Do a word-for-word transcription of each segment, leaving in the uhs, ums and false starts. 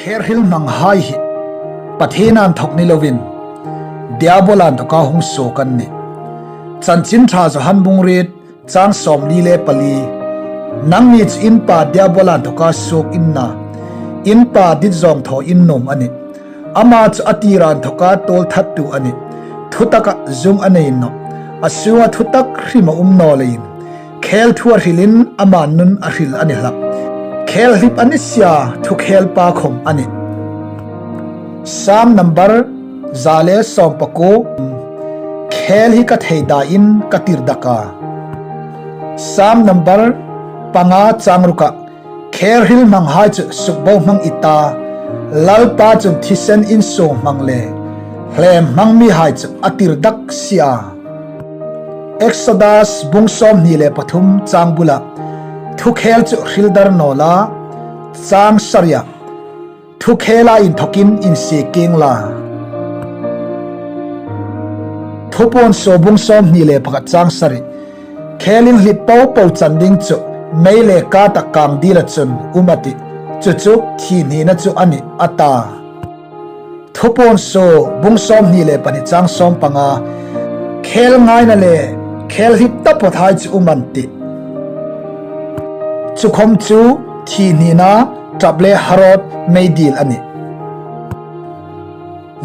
Khêl hril hmanghai hi Pathien a inthawk ni loin Diabola inthawka hung suok an nih. Chanchin Ṭha Johan bung riet, chang sawmli le pali. Nangni chu in pa Diabola inthawka suok in na, in pa dit zawng thaw in nuom a nih. Ama chu a tira inthawka tuolthattu a nih. Thutaka zung a nei nawh. A sunga thutak hrim a um naw leiin khêl thu a hrilin ama nun a hril a ni hlak. Khêl hlip a ni sia, thukhêlpa khawm a nih. Sam number za le sawmpakuo. Khêl hi ka thei daiin ka tirdak a. Sam number panga chang ruka. Khêl hril hmanghai chu sukbohmang i ta, Lalpa chun thisen insung hmang le hlem hmang mihai chu a tirdak si a. Exodus bung sawmhni le pathum chang bula thukhêl chu hril dar naw la, chang saria thukhêla inthawkin insie kieng la. Thupuon suo bung sawmhni le pakhat chang sari. Khêl inhlip po po chan ding chu mei le kata kang dila chun um a tih. Chu chu thi hnina chu a nih a ta. Thupuon suo bung sawmhni le pahni chang sawmpanga. Khêl ngaina le khêl hlip taphawthai chu um an tih. Chu khawm chu thi hnina, ṭap le harod meidil a nih.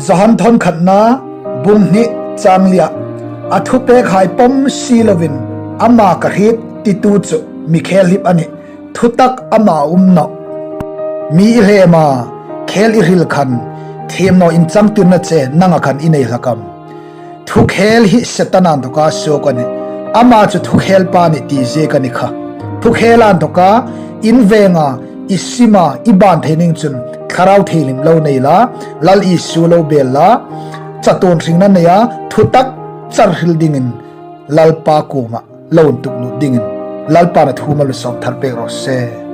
Johan thawn khatna bung hni chang lia, a thupekhai pawm si loin ama ka hriet titu chu mi khêl hlip a nih. Thutak ama a um nawh. Mi i hlema, khêl i hril khan, thiem naw inchangtirna che nanga khan i nei hlak am? Thukhêl hi Setana inthawka suok a nih. Ama chu thukhêlpa a nih ti ziek a ni kha. Thukhêla inthawka in venga, i sima, i ban thei ning chun thlarau thienghlim lo nei la, Lal Isu lo bel la, chatuon hringna neia thutak char hril dingin Lalpa kuoma lo intuklut dingin Lalpan a thu mal mi sawm thar pek raw se.